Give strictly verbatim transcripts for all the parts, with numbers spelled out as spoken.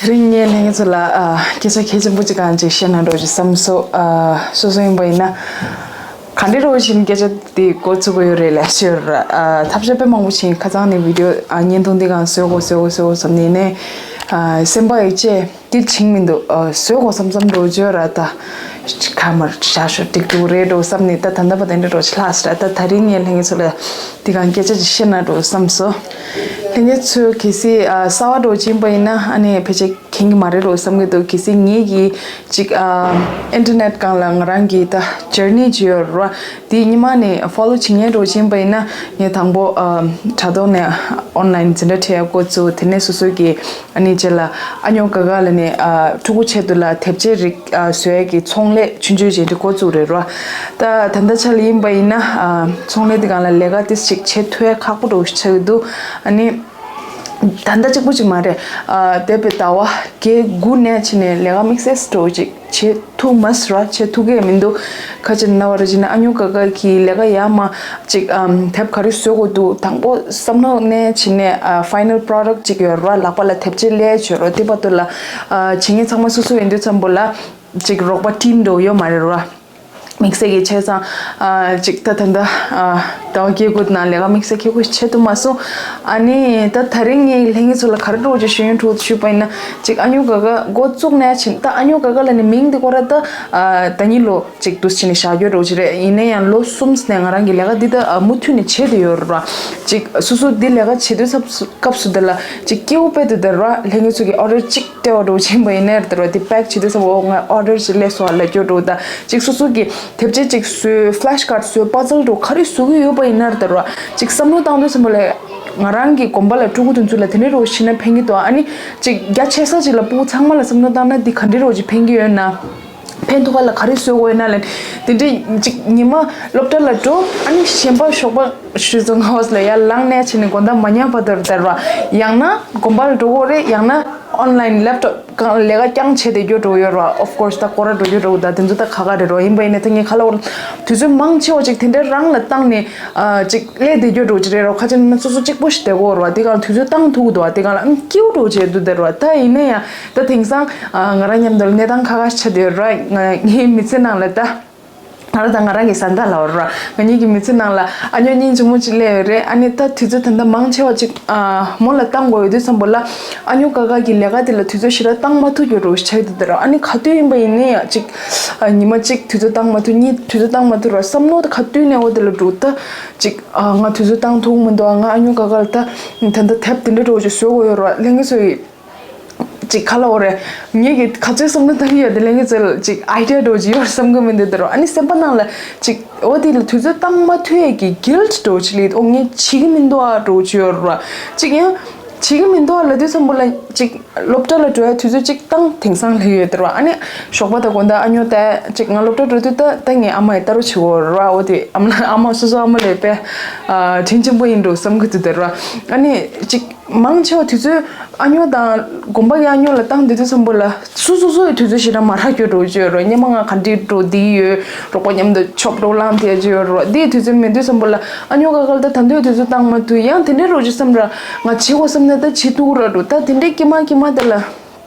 དེ་རིང་ངས་ལྷན་རྒྱས་ཚོ་ལ་ཨ་སྐད་ཆ་གལ་ཆེན་པོ་གཅིག་གང་ཅིག་བཤད་ན་འགྲོ་ཅིག་བསམ་སོང་། ཨ་སོ་སོ་ཡིན་པ་ཡིན་ན་ག་འདྲ་རོ་བཞིན་སྐད་ཆ་དེ་འགོ་ཚུགས་ཀྱི་ཡོད་རེད་ལབ་ཤེས་ཡོད་ར། ཨ་ཐབས་ཤེས་དཔེ་མང་པོ་བྱིན། ཁ་སང་ནས་བི་ཌི་ཡོ་ཨ་བརྙན་ཐུང་འདི་གང་བཟོ་དགོས་བཟོ་དགོས་བཟོ་དགོས་བསམ་ནས་ནས་ཨ་སེམས་པ་ཡི་ཅེ་དེ་བྱིང་མི་འདུག་ཨ་བཟོ་དགོས་བསམ་བསམ་འགྲོ་བརྗོད་ར། ད་ཁ་མར་བཞག་ཤོག་འགྲིག་འགྲོ་རེད་འགྲོ་བསམ་ནས། ད་ད་ལྟ་བར་དེ་འདྲ་འགྲོ་ཅིག་ལྷག་ཟེར། ད་ད་རིང་ངས་ལྷན་རྒྱས་ཚོ་ལ་དེ་གང་སྐད་ཆ་ཅིག་བཤད་ན་འགྲོ་བསམ་སོང་། ལྷན་རྒྱས་ཚོས་གལ་སྲིད་ཨ་གསར་པ་འགྲོ་ཅིག་ཡིན་པ་ཡིན་ན་ཨ་ནི་ཕལ་ཆེར་མཁྱེན་གྱི་མ་རེད་འགྲོ་བསམ་གྱི་འདུག་གལ་སྲིད་ངེད་ཀྱི་ཅིག་ཨ་ཨིན་ཊར་ནེཊ་སྒང་ལ་ང་རང་གི་ད་ཇར་ནི་ཅིག་ཡོད་ར། དེ་སྔོན་མ་ནས་ཕོ་ལོ་བྱེད་མཁན་འགྲོ་ཅིག་ཡིན་པ་ཡིན་ན་ངས་དང་པོ་ཨ་དྲ་ཐོག་ནས་ཨོན་ལན་འཛིན་གྲྭ་ཁྲིད་ཡ་འགོ་བཙུགས། དེ་ནས་སོ་སོ་གི་ཨ་ནི་རྗེས་ལ་ཨ་ཉོ་ག་ག་ལ་ནི་ཨ་ཕྲུ་གུ་ཆེད་དུ་ལ་དེབ་ཆས་རིགས་ཨ་བཟོ་ཡས་ཀྱི་ཚོང་ལས་ཆུང་ཆུང་ཅིག་འདི་འགོ་བཙུགས་རེད་ར། ད་ད་ལྟ་ཆ་ལ་ཡིན་པ་ཡིན་ན་ཨ་ཚོང་ལས་འདི་སྒང་ལ་ལས་ཀ་ཏིས་ཅིག་བྱེད་ཐུབ་ཡས་ཁག་པོ་འགྲོ་ཆགས་ཀྱི་འདུག་ཨ་ནི་ད་ལྟ་གཅིག་པུ་ཅིག་མ་རེད། ཨ་འདས་པའི་ཟླ་བ་བརྒྱད་དགུ་ནས་ཕྱིན་ནས་ལས་ཀ་དམིགས་བསལ་འགྲོ་ཅིག་བྱེད་ཐུབ་མ་སོང་ར། བྱེད་ཐུབ་ཀྱི་མི་འདུག་ཁ་ཅིག་ན་བ་ར་ཅིག་ན་ཨ་ཉོ་ག་ག་གི་ལས་ཀ་ཡ་མ་ཅིག་ཨམ་དེབ་ག་རེ་བཟོ་དགོས་འདུག་དང་པོ་བསམ་བློ་ནས་བྱས་ནས་ཨ་ཕའི་ནལ་པྲོ་ཌག་ཅིག་ཡོད་ར། ལག་པ་ལ་དེབ་ཆས་སླེབས་བྱོས་ར། དེ་བར་དུ་ལ་ཨ་བྱེད་མཁན་ཚང་མ་སོ་སོ་ཡིན་དུས་ཙམ་པོ་ལ་ཅིག་རོགས་པ་ཊིམ་འགྲོ་ཡོད་མ་རེད་ར། དམིགས་བསལ་གྱི་བྱས་ཙང་ཨ་ཅིག་ད་ད་ལྟ་ཨ་ཟླ་བ་བརྒྱད་དགུ་ནང་ལས་ཀ་དམིགས་བསལ་ཁེ་གོ་བྱེད་ཐུབ་མ་སོང་། ཨ་ནི་ད་ད་རིང་ངས་ལྷན་རྒྱས་ཚོ་ལ་ག་རེ་འགྲོ་ཅིག་ཞུ་ཡོང་འགྲོ་ཞུས་པ་ཡིན་ན་ཅིག་ཨ་ཉོ་ག་ག་འགོ་བཙུགས་ནས་ཕྱིན། ད་ཨ་ཉོ་ག་ག་ལ་ནི་མིང་འདི་ཁོ་ར་ད་ཨ་ད་ཉིད་ལོ་ཅིག་འདུག་ཕྱིན་ནས་བཞག་རྒྱུ་འགྲོ་ཅིག་རེད། ཡིན་ན་ཡང་ལོ་གསུམ་ནས་ང་རང་གི་ལས་ཀ་འདི་ད་ཨ་མུ་མཐུད་ནས་བྱེད་དེ་ཡོད་ར། ཅིག་སོ་སོ་འདི་ལས་ཀ་བྱེད་དུས་སྐབས་སུ་དེ་ལ་ཅིག་སྐྱེ་བོ་དཔེ་དེ་དེ་ར་ལྷན་རྒྱས་ཚོ་གི་ཨོ་ཌར་ཅིག་སྤྲད་པ་འགྲོ་ཆེན་པོ་ཡིན་ནའི་དེ་ར་དེ་པེག་བྱེད་དུས་ཙམ་པོ་ང་ཨོ་ཌར་ཅིག་སླེབས་སོང་ལབ་རྒྱུ་འགྲོ། ད་ཅིག་སོ་སོ་གི་དེབ་ཆས་ཅིག་བཟོས། ཕ་ལེ་ཤི་ཀར་བཟོས། པ་ཛལ་འགྲོ་ག་རེ་བཟོ་གི་ཡོད་པ་ཡིན་ནའི་དེ་ར་ཅིག་བསམ་བློ་བཏང་དུས་ཙམ་པོ་ལ་ང་རང་གི་དགོན་པ་ལ་ཕྲུ་གུ་དེ་ཚོ་ལ་དེ་འདྲའི་རོགས་བྱེད་ན་ཕན་གྱི་འདུག་ཨ་ནི་ཅིག་རྒྱ་ཆེ་ས་ཅིག་ལ་ཕྲུ་གུ་ཚང་མ་ལ་བསམ་བློ་བཏང་ན་འདི་ག་འདྲའི་རོགས་ཅིག་ཕན་གྱི་ཡོད་ན། ཕན་ཐོགས་ལ་ག་རེ་བཟོ་དགོས་ན་ལན། དེ་འདྲའི་ཅིག་ཉི་མ་སློབ་གྲྭ་ལ་འགྲོ། ཨ་ནི་གཞན་པ་ཞོགས་པ་ཞུ་ཚོ་ང་བོས་ལ་ཡར་ལངས་ནས་ཕྱིན་ནས་དགོང་དག་མ་ཉལ་བར་དུ་བསྡད་ར། ཡང་ན་དགོན་པ་ལ་འགྲོ་དགོས་རེད། ཡང་ན་ཨོན་ལན་ལེབ་ཊོབ་ལས་ཀ་རྐྱང་བྱས་ཏེ་འགྱོ་འགྲོ་ཡོད་ར། ཨོཕ་ཀོར་སི་ད་སྐོར་ར་འགྲོ་རྒྱུ་འགྲོ་ད་དེ་ཚོ་ད་ཁག་ཁག་རེད་ར། ཡིན་པ་ཡིན་ན་ད་ངས་ཁ་ལོ་དུས་ཚོད་མང་ཆེ་བ་ཅིག་དེ་འདྲའི་རང་ལ་བཏང་ནས་ཨ་ཅིག་སླེབས་བསྡད་རྒྱུ་འགྲོ་ཅིག་རེད་ར། ཁ་ཅིག་ན་སོ་སོ་གཅིག་པོ་ཞིག་བསྡད་དགོས་ར། དེ་གང་དུས་ཚོད་བཏང་ཐུབ་ཀྱི་འདུག་དེ་གང་ལ་ཨང་སྐྱིད་པོ་འགྲོ་བྱས་འདུག་བསྡད་ར། ད་ཡིན་ན་ཡང་ད་དེང་སང་ང་རང་མཉམ་དུ་གནས་སྟངས་ཁ་ཁ་ཆགས་བསྡད་ཡོད་ར། ང་ངའི་མི་ཚེ་ནང་ལ་ད་ང་རང་དང་ང་རང་གི་བཟའ་ཟླ་ལབ་ར། ང་གཉིས་ཀྱི་མི་ཚེ་ནང་ལ་ཨ་ཉོ་སྙིང་རྗེ་མོ་ཅིག་སླེབས་ཡོད་རེད། ཨ་ནི་ད་དུས་ཚོད་ད་ལྟ་མང་ཆེ་བ་ཅིག་མོ་ལ་བཏང་དགོས་ཡོད་དུས་ཙམ་པོ་ལ་ཨ་ཉོ་ཀ་ཀ་གི་ལས་ཀ་དེ་ལ་དུས་ཚོད་ཞེ་དྲག་བཏང་མ་ཐུབ་ཡོད་རོ་ཆགས་ཡོད་དེ་ར། ཨ་ནི་ག་དུས་ཡིན་པ་ཡིན་ནའི་ཡང་ཅིག་ཉི་མ་གཅིག་དུས་ཚོད་བཏང་མ་ཐུབ། གཉིས་དུས་ཚོད་བཏང་མ་ཐུབ་ར། བསམ་བློ་ད་ག་དུས་ནས་འོ་དེ་ལ་འགྲོ་ད་ཅིག་ང་དུས་ཚོད་བཏང་ཐུབ་མི་འདུག་ང་ཨ་ཉོ་ཀ་ཀ་ལ་ད་ད་ལྟ་དེབ་དེ་འདྲ་འགྲོ་ཅིག་བཟོ་དགོས་ཡོད་ར། ལྷན་རྒྱས་ཚོ་ཡི་ཅིག་ག་ལ་འོ་རེད། ངེད་ཀྱི་ག་ཚོད་བསམ་བློ་བཏང་གི་ཡོད་དེ་ལས་ངེད་ཚོ་ལ་ཅིག་ཨའི་ཌི་ཡ་འདྲ་བོ་ཅིག་ཡོད་བསམ་གི་མི་འདུག་དེ་རོ། ཨ་ནི་སེམས་པ་ནང་ལ་ཅིག་འོ་དེ་ལ་དུས་ཚོད་བཏང་མ་ཐུབ་ཡས་ཀྱི་གིལ་ཊི་འདྲ་བོ་ཅིག་སླེབས། འོ་ངས་བྱེད་ཀྱི་མི་འདུག་ཨ་འདྲ་བོ་ཅིག་ཡོད་ར། ཅིག་ཡང་བྱེད་ཀྱི་མི་འདུག་ཨ་ལབ་དུས་ཙམ་པོ་ལ་ཅིག་སློབ་གྲྭ་ལ་འགྲོ་ཡ་དུས་ཚོད་ཅིག་བཏང་དེང་སང་སླེབས་ཡོད་དེ་རོ། ཨ་ནི་ཞོགས་པ་དང་དགོང་དག་ཨ་ཉོ་ད་ཅིག་ང་སློབ་གྲྭ་འགྲོ་དུས་ད་ད་ངའི་ཨ་མ་ཡི་ལྟ་རོགས་བྱེད་དགོས་ར། འོ་དེ་ཨ་མ་ཨ་མ་སོ་སོ་ཨ་མ་ལས་པས་ཨ་དྲིན་ཆེན་པོ་ཡིན་འགྲོ་བསམ་གི་འདུག་དེ་རོ། ཨ་ནི་ཅིག་མང་ཆེ་བ་དུས་ཚོད་ཨ་ཉོ་དང་དགོན་པ་གི་ཨ་ཉོ་ལ་བཏང་བསྡད་དུས་ཙམ་པོ་ལ་སུ་སུ་སུ་ཡི་དུས་ཚོད་ཞེ་དྲག་མ་རག་རྒྱུ་འདྲ་བོ་ཅིག་ཡོད་རོ། སྔོན་མ་ང་ག་འདྲ་འདྲ་བོ་བསྡད་ཡོད། རོགས་པ་མཉམ་དུ་ཆོབ་འདྲ་བོ་ལངས་བསྡད་ཀྱི་ཡོད་རོ། དེའི་དུས་ཚོད་མེད་དུས་ཙམ་པོ་ལ་ཨ་ཉོ་ཀ་ཀ་ལ་ད་ད་དུང་དུས་ཚོད་བཏང་མ་ཐུབ། ཡང་དེ་འདྲའི་འདྲ་བོ་ཅིག་བསམ་ར། ང་བྱེད་དགོས་བསམ་ན་ད་བྱེད་ཐུབ་ར་འགྲོ། ད་དེ་འདྲའི་ཀྱེ་མ་ཀྱེ་མ་དེ་ལ་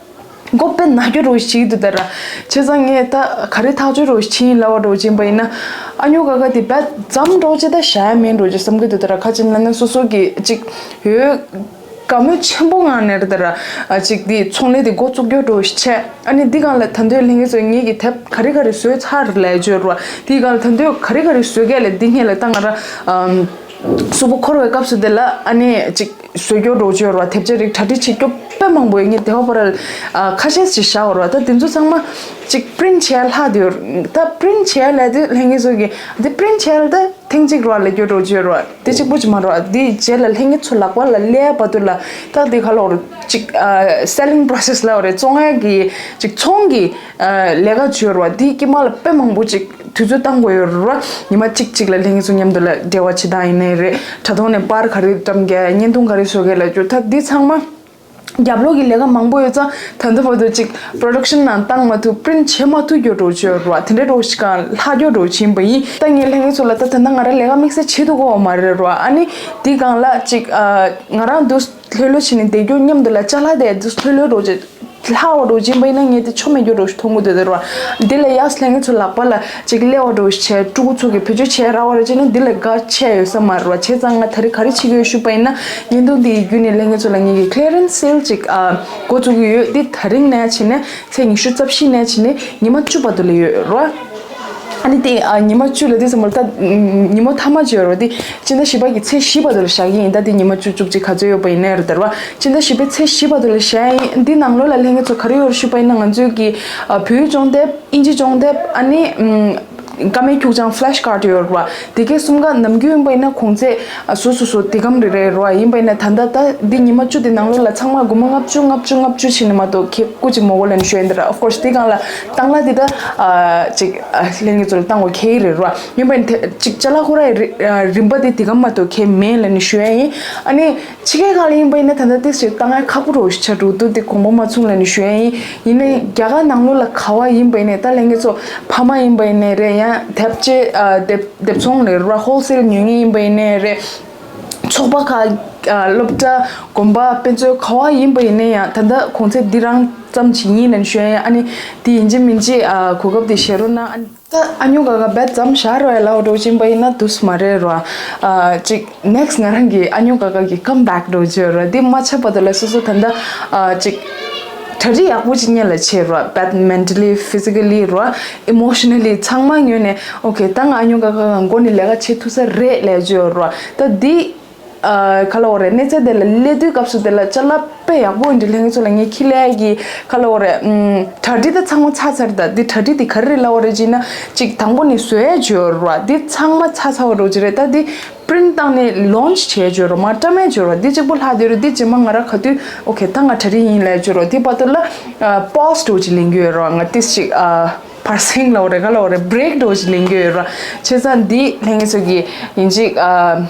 མགོ་དཔེ་ན་རྒྱུ་འདྲ་བོ་ཞིག་འདུག་ད་ར། བྱས་ཙང་ངས་ད་ག་རེ་ཐག་གཅོད་འདྲ་བོ་ཞིག་བྱེད་ཡིན་ལབ་པ་འདྲ་བོ་ཅིག་ཡིན་པ་ཡིན་ན། ཨ་ཉོ་ཀ་ཀ་དེ་བས་ཙམ་འདྲ་བོ་ཅིག་ད་བཞག་ཡ་མིན་འདྲ་བོ་ཅིག་བསམ་གི་འདུག་ད་ར། ཁ་ཅིག་ལབ་ན་སོ་སོ་གི་ཅིག་ཡོད། དགའ་མོས་ཆེན་པོ་ངང་ནས་རེད་ད་ར། ཨ་ཅིག་དེ་ཚོང་ལས་དེ་འགོ་བཙུགས་རྒྱུ་འདྲ་བོ་ཞིག་བྱས། ཨ་ནི་འདི་སྒང་ལ་ད་དུང་ལྷན་རྒྱས་ཚོས་ངེད་ཀྱི་དེབ་ག་རེ་ག་རེ་བཟོས་ཚར་ལབ་བརྗོད་རོ། དེའི་སྒང་ལ་ད་དུང་ག་རེ་ག་རེ་བཟོ་གས་ལབ་འདི་སྔོན་ལ་ད་ང་རང་ཨམ་གཟུགས་པོ་འཁོར་བའི་སྐབས་སུ་དེ་ལ་ཨ་ནི་ཅིག་བཟོ་རྒྱུ་འདྲ་བོ་བརྗོད་རོ། དེབ་ཆ་རིགས་གྲ་སྒྲིག་བྱེད་རྒྱུ་དཔེ་མང་པོ་ཡོད། ངས་དེ་བ་པར་ཨ་ཁ་ཤས་ཤིག་བཞག་ཡོད་རོ། ད་དེ་ཚོ་ཚང་མ་ཅིག་པི་རིན་ཊི་བྱས་ལྷག་དེ་ཡོད། ད་པི་རིན་ཊི་བྱས་ལབ་དེ་ལྷན་རྒྱས་ཚོ་གི་དེ་པི་རིན་ཊི་བྱས་ལ་ད། ཐེངས་གཅིག་རོ་ལ་སྐྱོ་འགྲོ་བྱོས་རོ། དེ་གཅིག་པོ་ཅིག་མ་རོ། དེ་རྗེས་ལ་ལྷན་རྒྱས་ཚོ་ལག་པ་ལ་སླེབས་བར་དུ་ལ་ད་དེ་ག་ལོར་ཅིག་ཨ་སེ་ལིང་པོ་རོ་སེ་སི་ལ་རེ་བཙོང་ཡ་གི་ཅིག་ཚོང་གི་ཨ་ལས་ཀ་བྱོས་རོ། དེ་ཀྱི་མ་ལ་དཔེ་མང་པོ་ཅིག་དུས་ཚོད་བཏང་དགོས་ཡོད་རོ། ཉི་མ་གཅིག་གཅིག་ལ་ལྷན་རྒྱས་ཚོ་མཉམ་དུ་ལ་འབྲེལ་བ་བྱེད་སྟངས་ཡིན་ནའི་རེད། དྲ་ཐོག་ནས་པར་ག་རེ་བཀྲམ་གས། བརྙན་ཐུང་ག་རེ་བཟོ་གས་ལ་ཅོ་ད་དེ་ཚང་མ། རྒྱབ་ལོགས་ཀྱི་ལས་ཀ་མང་པོ་ཡོད་ཙང་ད་ལྟ་བར་དུ་ཅིག་པྲོ་ཌག་ཤན་ནང་བཏང་མ་ཐུབ། པི་རིན་ཊི་བྱེད་མ་ཐུབ་རྒྱུ་འགྲོ་བྱོས་རོ། དེ་འདྲའི་འགྲོ་ཞིག་གང་ལྷག་རྒྱུ་འགྲོ་ཕྱིན་པ་ཡིན། ད་ངས་ལྷན་རྒྱས་ཚོ་ལ་ད་ད་ལྟ་ང་རང་ལས་ཀ་དམིགས་བསལ་བྱེད་ཐུབ་གོ་བ་མ་རེད་རོ། ཨ་ནི་འདི་སྒང་ལ་ཅིག་ཨ་ང་རང་འདུག་ལྷོད་ལྷོད་བྱས་ནས་བསྡད་རྒྱུ་མཉམ་དུ་ལ་ཅ་ལག་དེ་འདུག་ལྷོད་ལྷོད་འགྲོ་ཅིག་ ལྷག་པ་འདྲ་བོ་ཅིག་ཡིན་པ་ཡིན་ན་ངས་དེ་ཆོ་མེད་རྒྱུ་འདྲ་བོ་ཞིག་མཐོང་གི་འདུག་དེ་རེད་བ། འདི་ལ་ཡག་ལྷན་རྒྱས་ཚོ་ལག་པ་ལ་ཅིག་སླེབས་པ་འདྲ་བོ་ཞིག་བྱས། ཕྲུ་གུ་ཚོ་གིས་བེད་སྤྱོད་བྱས་རག་པ་རེད་བྱས་ན་འདི་ལ་དགའ་ཆེ་ཡོད་ས་མ་རེད་བ། བྱས་ཙང་ང་ད་རེས་ག་རེ་བྱེད་ཀྱི་ཡོད་ཞུས་པ་ཡིན་ན། བརྙན་ཐུང་འདི་ཡི་བརྒྱུད་ནས་ལྷན་རྒྱས་ཚོ་ལ་ངེད་ཀྱི་clearance sale ཅིག་ཨ་འགོ་བཙུགས་ཀྱི་ཡོད། འདི་ད་རིང་ནས་བྱས་ནས་ཚེས་ཉི་ཤུ་རྩ་བཞི་ནས་བྱས་ནས་ཉི་མ་བཅུ་བར་དུ་ལ་ཡོད་རེད་བ། ཨ་ནི་དེ་ཨ་ཉི་མ་བཅུ་ལ་དེ་ཙམ་པར་ད་ཉིན་མོ་མཐའ་མ་བརྗོད་རོགས་དེ་སྤྱི་ཟླ་བཞི་པ་གི་ཚེས་བཞི་བར་དུ་ལ་བཞག་གི་ཡིན། ད་དེ་ཉི་མ་བཅུ་བཅུ་གཅིག་ག་ཚོད་ཡོད་པ་ཡིན་ནའི་རེད་དར་བ། སྤྱི་ཟླ་བཞི་པའི་ཚེས་བཞི་བར་དུ་ལ་བཞག་ཡིན། འདི་ནང་ལོགས་ལ་ལྷན་རྒྱས་ཚོ་ག་རེ་ཡོད་རེད་ཞུས་པ་ཡིན་ན། ང་ཚོའི་གི་ཨ་བོད་ཡིག་སྦྱོང་དེབ། དབྱིན་ཇི་སྦྱོང་དེབ། ཨ་ནི་ཀ་མད་ཁྱུག་ཅང་flash card ཡོད་རེད་བ། དེ་གའི་གསུམ་ཀ་ནམ་རྒྱུན་ཡིན་པ་ཡིན་ན་གོང་ཚད་ཨ་སོ་སོ་སོ་དེ་གམ་རེ་རེ་རེད་བ། ཡིན་པ་ཡིན་ན་ད་ལྟ་ད་འདི་ཉི་མ་བཅུ་དེ་ནང་ལོགས་ལ་ཚང་མ་སྒོར་མོ་ལྔ་བཅུ་ལྔ་བཅུ་ལྔ་བཅུ་བྱས་ནས་མ་གཏོགས་ཁེ་སྐུ་ཅིག་མ་དགོས་ལབ་ནས་ཞུ་ཡིན་ད་ར། of course དེ་སྒང་ལ་བཏང་གླ་དེ་ད་ཨ་ཅིག་ཨ་ལྷན་རྒྱས་ཚོ་ལ་བཏང་དགོས་ཁེ་ཡི་རེད་ར། ཡིན་པ་ཡིན་ཏེ་ཅིག་ཅ་ལག་ཁོ་རའི་རི་ཨ་རིན་པ་དེ་དེ་ག་མ་གཏོགས་ཁེ་མེད་ལབ་ནས་ཞུ་ཡ་ཡིན། ཨ་ནི་ཕྱི་རྒྱལ་ཁག་ལ་ཡིན་པ་ཡིན་ན་ད་ལྟ་ཏིས་ཞིག་བཏང་ཡ་ཁག་པོ་རོ་ཞིག་ཆགས་འགྲོ་འདུག་དེ་དགོངས་པ་མ་ཚོམས་ལབ་ནས་ཞུ་ཡ་ཡིན། ཡིན་ནའི་རྒྱ་གར་ནང་ལོགས་ལ་ག་བ་ཡིན་པ་ཡིན་ནའི་ད་ལྷན་རྒྱས་ཚོ་ཕ་མ་ཡིན་པ་ཡིན་ནའི་རེད། ཡང་དེབ་ཆེ་ཨ་དེབ་དེབ་ཚོང་ལས་ར་wholesale ཉོ་མཁན་ཡིན་པ་ཡིན་ནའི་རེད། ཚོགས་པ་ཁག་ཨ་སློབ་གྲྭ་དགོན་པ་དཔེ་མཛོད་ག་བ་ཡིན་པ་ཡིན་ནའི་ཡང་ད་ལྟ་གོང་ཚད་འདི་རང་ཙམ་ཞིག་ཡིན་ལབ་ནས་ཞུ་ཡ་ཡིན། ཨ་ནི་དེ་ཡིན་གཅིག་མིན་གཅིག་ཨ་གོ་སྐབས་དེ་བཞེས་རོགས་གནང་། ཨ་ནི་ད་ཨ་ཉོ་ག་ག་བེད་ཙམ་བཞག་རོགས་ཡ་ལབ་འགྲོ་བཞིན་པ་ཡིན་ན་དུས་མ་རེད་རོ། ཨ་ཅིག་next ང་རང་གི་ཨ་ཉོ་ག་ག་གི་come back འགྲོ་བརྗོད་རོ། འདི་མ་ཆགས་བར་དུ་ལ་སོ་སོ་ད་ལྟ་ཨ་ཅིག་གྲ་སྒྲིག་ཡག་པོ་ཅིག་སྔོན་ལ་བྱེད་རོ། བེད་mentally, physically རོ། emotionally ཚང་མ་ངོས་ནས་okay ད་ང་ཨ་ཉོ་ག་ག་ག་མགོ་ནས་ལས་ཀ་བྱེད་ཐུབ་ས་རེད་ལབ་བརྗོད་རོ། ད་འདི་ཨ་ག་ལབ་དགོས་རེད། གནས་ཚད་དེ་ལ་སླེབས་དུས་སྐབས་སུ་དེ་ལ་ཅ་ལག་དཔེ་ཡག་པོ་ཡིན་དུས་ལྷན་རྒྱས་ཚོ་ལ་ངས་ཁྱི་ལས་ཀྱི་ག་ལབ་དགོས་རེད། ཨམ་གྲ་སྒྲིག་ད་ཚང་མ་ཚར་ཚར། ད་འདི་གྲ་སྒྲིག་དེ་ག་རེ་རེད་ལབ་དགོས་རེད་ཅེ་ན། ཅིག་དང་པོ་ནས་བཟོ་ཡས་བརྗོད་རོ། འདི་ཚང་མ་ཚར་ཚར་བ་འགྲོ་གི་རེད། ད་འདི་print བཏང་ནས་launch བྱས་བརྗོད་རོ། མ་བཀྲམ་ཡས་བརྗོད་རོ། འདི་གཅིག་པོ་ལྷག་བསྡད་རོ། འདི་རྗེས་མ་ང་རང་ག་དུས okay ད་ང་གྲ་སྒྲིག་ཡིན་ལབ་བརྗོད་རོ། དེ་བར་དུ་ལ་ཨ་pause འགྲོ་ཅིག་ལེན་གྱི་ཡོད་རོ། ང་ཏིས་ཅིག་ཨ་བར་སེང་ལབ་དགོས་རེད། ག་ལབ་དགོས་རེད། break འགྲོ་ཅིག་ལེན་གྱི་ཡོད་རོ། བྱས་ཙང་འདི་ལྷན་རྒྱས་ཚོ་གི་ཡིན་ཅིག་ཨ།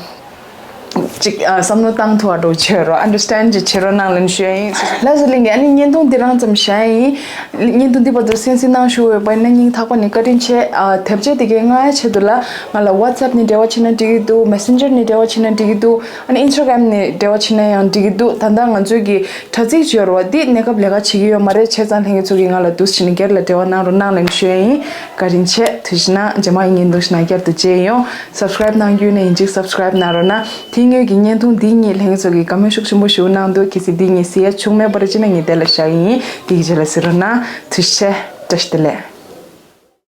ཅིག་ཨ་བསམ་བློ་བཏང་ཐུབ་པ་འགྲོ་བྱེད་རོགས། understand ཅིག་བྱེད་རོགས་གནང་ལབ་ནས་ཞུ་ཡ་ཡིན། ལགས་སོ་ལྷན་རྒྱས། ཨ་ནི་བརྙན་ཐུང་འདི་རང་ཙམ་བཞག་ཡ་ཡིན། བརྙན་ཐུང་འདི་བར་དུ་གསན་གཟིགས་གནང་ཞུ་འོས་པ་ཡིན་ན་སྙིང་ཐག་པ་ནས་བཀའ་དྲིན་ཆེ། ཨ་དེབ་ཆས་དེ་གའི་མངགས་ཡ་ཆེད་དུ་ལ་ང་ལ་WhatsApp ནས་འབྲེལ་བ་བྱེད་ན་འགྲིག་གི་འདུག Messenger ནས་འབྲེལ་བ་བྱེད་ན་འགྲིག་གི་འདུག་ཨ་ནི་Instagram ནས་འབྲེལ་བ་བྱེད་ན་ཡང་འགྲིག་གི་འདུག་ད་ལྟ་ང་ཚོའི་གི་དྲ་ཚིགས་བརྗོད་རོགས་འདི་གནས་སྐབས་ལས་ཀ་བྱེད་ཀྱི་ཡོད་མ་རེད། བྱས་ཙང་ལྷན་རྒྱས་ཚོ་གིས་ང་ལ་འདུག་སེ་བྱས་ནས་སྒེར་ལ་འབྲེལ་བ་གནང་རོགས་གནང་ལབ་ནས་ཞུ་ཡ་ཡིན། བཀའ་དྲིན་ཆེ། ཐུགས་རྗེ་གནང་། རྗེས་མ་ཡི་བརྙན་ཐུང་ཞིག་ནང་བསྐྱར་དུ་མཇལ་ཡོང་། Subscribe གནང་རྒྱུ་ཡིན་ན་ཡིན་གཅིག་Subscribe གནང་རོགས་གནང་། དེ་སྔོན་གྱི་བརྙན་ཐུང་འདི་གཉིས་ལྷན་རྒྱས་ཚོ་གིས་བཀའ་མོལ་ཤུགས་ཆེན་པོ་ཞིག་གནང་འདུག་གལ་སྲིད་འདི་གཉིས་གཟིགས་ཡ་བྱུང་མེད་པ་རེད་ཅེ་ན་ངས་དེ་ལ་བཞག་གི་ཡིན། དེ་གི་རྗེས་ལ་གཟིགས་རོགས་གནང་། ཐུགས་རྗེ་ཆེ། བཀྲ་ཤིས་བདེ་ལེགས།